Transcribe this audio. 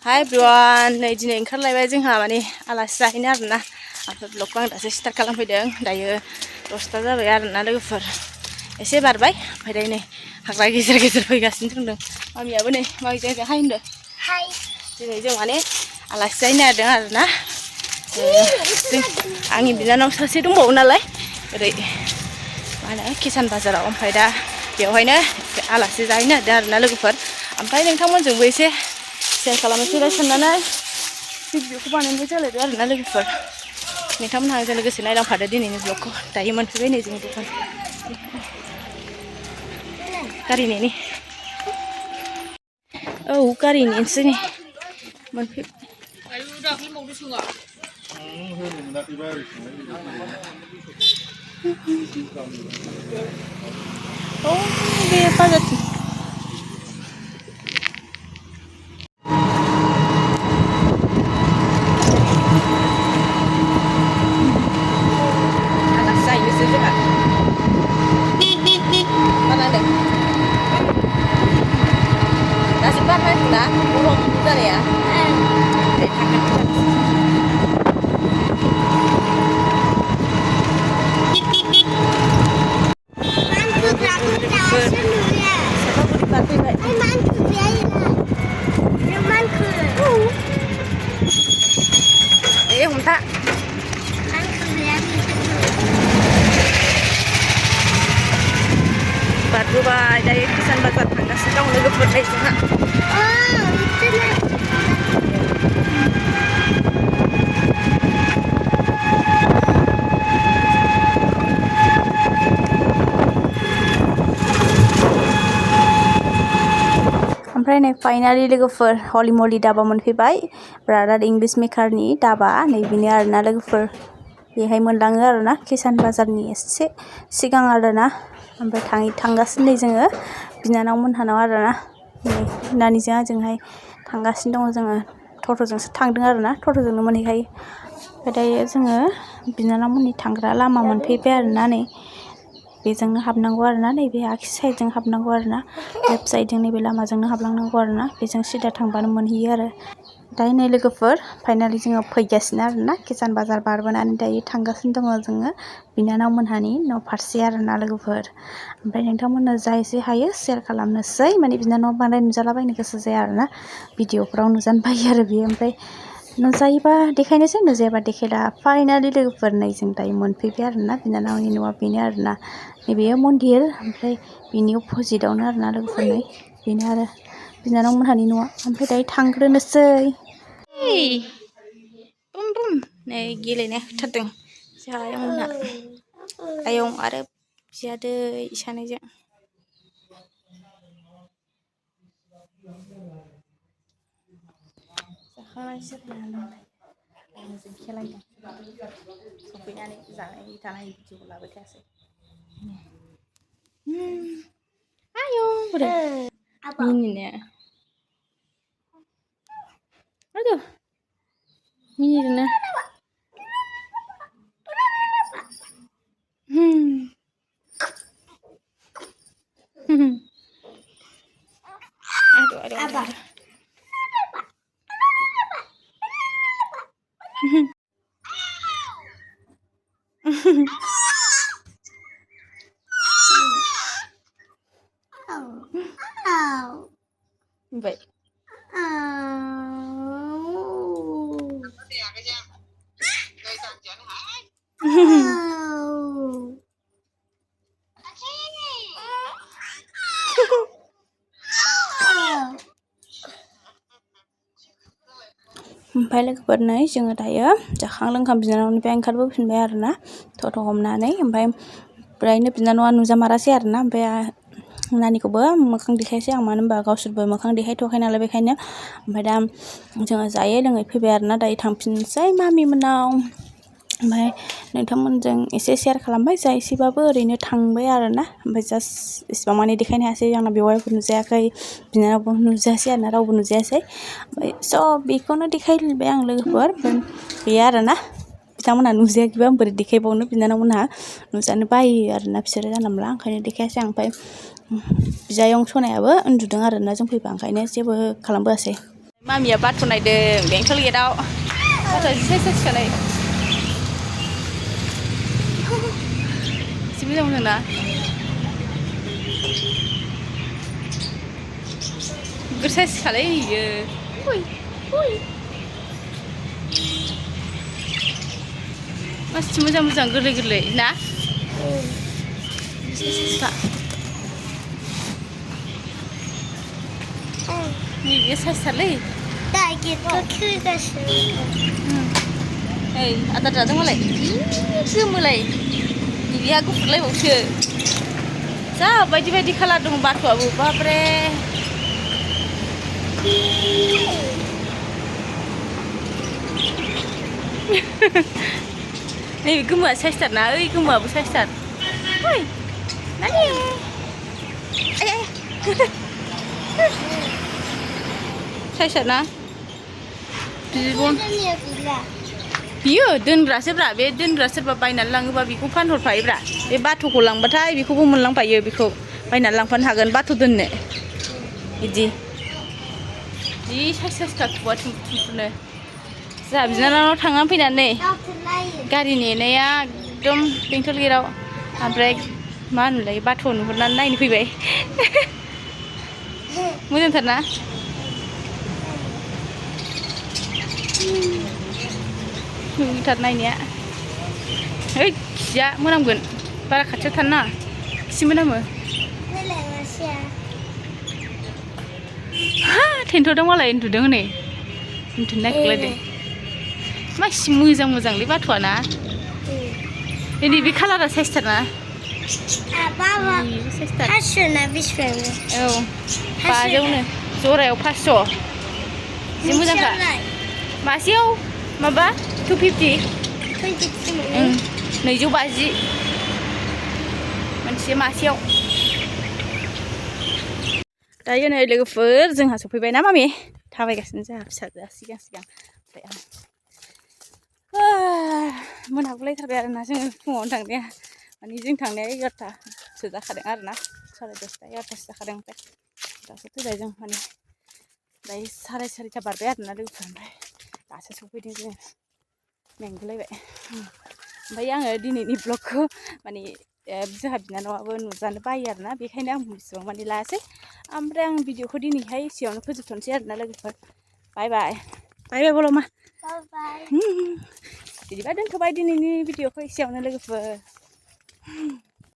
Hi everyone, नै दिनै ओंखारलायबाय जोंहा माने आलासि जाहैनो आरोना ओमफ्राय ब्लगखौ आं दासो स्टार्ट खालामफैदों दायो 10ता जाबाय आरोना लोगोफोर एसे बारबाय ओमफ्राय दायो नै हाग्रा गेजेर गेजेर फैगासिनो दंदों मामियाबो नै मामिजों हाय होनदो हाय दिनै जों माने आलासि जाहैनो नागिरदों आरोना जों आंनि बिनानाव सासे दंबावो नालाय ओरै मा होनो किसान बाजाराव ओमफ्राय दा बेवहायनो आलासि जाहैनो नागिरदों आरोना लोगोफोर ओमफ्राय नोंथांमोनजोंबो एसे शेयार खालामनोसैलाय साननानै भिडिअखौ बानायनाय जालायदों आरोना लोगोफोर नोंथांमोनहा आंजों लोगोसे नायलांफादो दिनैनि ब्लगखौ दायो मोनफैबाय नै जोंनि दखान गारि नेनि औ गारि नेनोसै नै मोनफै औ बे बाजारथिं बारबोबाय दायो किसान बाजार थांगासिनो दं लोगोफोर नै जोंहा ओमफ्राय नै फाइनालि लोगोफोर हलि मलि दाबा मोनफैबाय ब्रादार इंलिश मेकारनि दाबा नै बेनो आरोना लोगोफोर बेहाय मोनलाङो आरोना किसान बाजारनि एसे सिगां आरोना ओमफ्राय थांगासिनो नै जोङो बिनानाव मोनहानाव आरोना नै नानिजों आंजोंहाय थांगासिनो दङ जोङो टट'जोंसो थांदों आरोना टट'जोंनो मोनहैखायो ओमफ्राय दायो जोङो बिनानाव मोननि थांग्रा लामा मोनफैबाय आरोना नै बेजोंनो हाबनांगौ आरोना नैबे आगसि साइडजों हाबनांगौ आरोना लेफ्ट साइडजों नैबे लामाजोंनो हाबलांनांगौ आरोना बेजों सिदा थांबानो मोनहैयो आरो दायो नै लोगोफोर फाइनालि जोङो फैगासिनो आरोना किसान बाजार बारबोनानै दायो थांगासिनो दङ जोङो बिनानाव मोनहानि न' फारसे आरोना लोगोफोर ओमफ्राय नोंथांमोननो जा एसे हायो शेयार खालामनोसै माने बिनानाव बांद्राय नुजालाबायनो गोसो जाया आरोना भिडिअफ्राव नुजानो बायो आरो बियो ओमफ्राय नुजायोबा देखायनोसै नुजायाबा देखायला फाइनालि लोगोफोर नै जों दायो मोनफैबाय आरोना बिनानावनि न'आ बेनो आरोना नैबेयो मन्दिर ओमफ्राय बेनि अपोजिटआवनो आरोना लोगोफोर नै बेनो आरो बिनानाव मोनहानि न'आ ओमफ्राय दायो थांग्रोनोसै बुम बुम नै गेलेनाय होथारदों जोंहा आयंमोनहा आयं आरो बियादै सानैजों जाखांनानैसो जों खेलायदों सफैनानै जानाय थानाय भिडिअ लाबाय थायासै आयं बोरै मिनिनो aduh mirna aduh baik ओमफ्राय लोगोफोर नै जोङो दायो जाखां लोंखां बिनानावनिफ्राय ओंखारबोफिनबाय आरोना टट' हमनानै ओमफ्राय बेहायनो बिनानावा नुजामारासै आरोना ओमफ्राय नानिखौबो मोखां देखायासै आं मानो होनबा गावसोरबो मोखां देखायथ'वाखै नालाय बेखायनो ओमफ्राय दा जोङो जायै लोङै फैबाय आरोना दायो थांफिननोसै मामि मोननाव ओमफ्राय नोंथांमोनजों एसे शेयार खालामबाय जा एसेबाबो ओरैनो थांबाय आरोना ओमफ्राय जास्ट इसिबां माने देखायनो हायासै आंना बेवहायबो नुजायाखै बिनानावबो नुजायासै आरोना रावबो नुजायासै ओमफ्राय स' बेखौनो देखायबाय आं लोगोफोर गैया आरोना बिथांमोनहा नुजायाखैबा आं बोरै देखायबावनो बिनानावमोनहा नुजानो बायो आरोना बिसोरो जानला मोनला ओंखायनो देखायासै आं ओमफ्राय बिजायं सनायाबो उन्दुदों आरोना जों फैबा ओंखायनो जेबो खालामबोआसै मामिया बाथ' नायदों बेंटल गेटआव बाथ'आ जि साइज खालाय जि मोजां मोजां ना गिदिर साइज खालाय इयो मासि मोजां मोजां गोरलै गोरलै ना नैबे साइज थारलै ओइ आदार जादों मालाय गोमोलाय नैबेहा गुफुरलायबावसो जा बायदि बायदि कालार दं बाथ'आबो बाब्रे नैबे गोमोआ साइजथार ना ओइ गोमोआबो साइजथार ओइ नानि साइजथार ना बियो दोनग्रासोब्रा बे दोनग्रा सोरबा बायनानै लाङोबा बेखौ फानहरफायोब्रा बे बाथ'खौ लांबाथाय बेखौबो मोनलांफायो बेखौ बायनानै लांफानो हागोन बाथ' दोननो बिदि जि साइज साइजखा खुगा थुमफ्रुनो जोंहा बिनानावनाव थांनानै फैनानै गारि नेनाया एकदम बेंटल गेटआव ओमफ्राय मा होनोमोनलाय बाथ' नुहुरनानै नायनो फैबाय मोजांथार ना मोजांथार नायनाया ओइ खिया मोनामगोन बारा खाथियाव थानो नाङा खि मोनामो हा थेन्थ'दों मालाय उन्दुदों हनै उन्दुनो नागिरलायदों मासि मोजां मोजांलै बाथ'आ ना नैबे कालारा साइजथार ना औ 500नो जरायाव 500 जि मोजांखा मासेयाव माबा 250 250 मोनसे मासेयाव दायो नै लोगोफोर जोंहा सफैबाय ना मामि थाबायगासिनो जोंहा फिसाजोआ सिगां सिगां ओमफ्राय मोनागुलायथारबाय आरोना जोङो फुङावनो थांनाया माने जों थांनाया 11थासो जाखादों आरोना 10:30 11थासो जाखादों ओमफ्राय दासो फैबाय जों माने दायो 4:30 बारबाय आरोना लोगोफोर ओमफ्राय दासो सफैदों जोङो मेंगुलायबाय ओमफ्राय आङो दिनैनि ब्लगखौ माने जोंहा बिनानावाबो नुजानो बायो आरोना बेखायनो आं इसेबां माने लायासै ओमफ्राय आं भिडिअखौ दिनैहाय एसेयावनो फोजोबथ'नोसै आरोना लोगोफोर बाय बाय बाय बाय बल'मा बिदिबा दोनथ'बाय दिनैनि भिडिअखौ एसेयावनो लोगोफोर